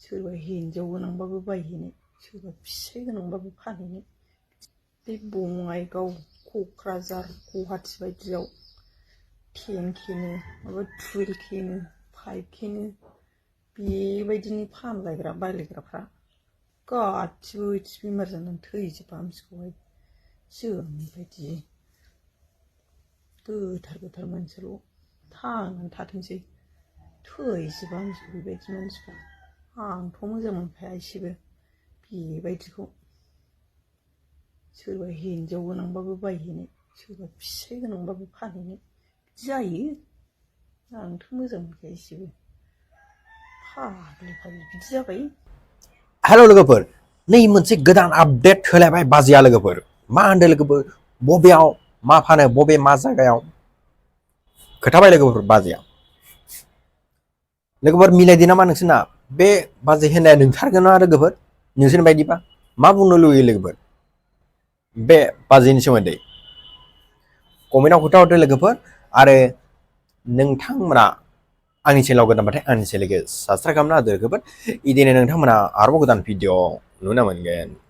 सोरबा हिनजाव गोनांबाबो बायहैनाय, सोरबा फिसाइ गोनांबाबो फानहैनाय। बे बङाइगाव, क'क्राझार, गुवाहाटि बायदियाव 10Kनो माबा 12Kनो 5Kनो बेबायदिनो फानलायग्रा बायलायग्राफ्रा गासिबो एड्स बेमार जानानै थैजोबा मानसिखौहाय। जोंबायदि गोथार मानसिल' थांनानै थाथोंसै, थैजोबा मानसिखौ बेबायदि मानसिखौ। आंथ' मोजां मोनखाया एसेबो बेबायदिखौ। सोरबा हिनजाव गोनांबाबो बायहैनाय, सोरबा फिसाइ गोनांबाबो फानहैनाय बिदि जायो। आंथ' मोजां मोनखाया एसेबो। फाग्लि बिदि जाबाय। हेल' लोगोफोर, नै मोनसे गोदान आपडेट होलायबाय बाजैया लोगोफोर। मा होनदों लोगोफोर, बबेयाव मा फानो, बबे मा जायगायाव खोथाबाय लोगोफोर बाजैया। लोगोफोर मिलायदो नामा नोंसोरना? बे बाजै होननाया नोंथारगोन ना लोगोफोर? नोंसोरनि बायदिबा मा बुंनो लुगैयो लोगोफोर बे बाजैनि सोमोन्दै? कमेन्टआव खोन्थाहरदो लोगोफोर। आरो नोंथांमोना आंनि चेनेलाव गोदानबाथाय आंनि चेनेलखौ साबसक्राइब खालामना होदो लोगोफोर। इदिनो नोंथांमोना आरोबाव गोदान भिडिअ नुनो मोनगोन।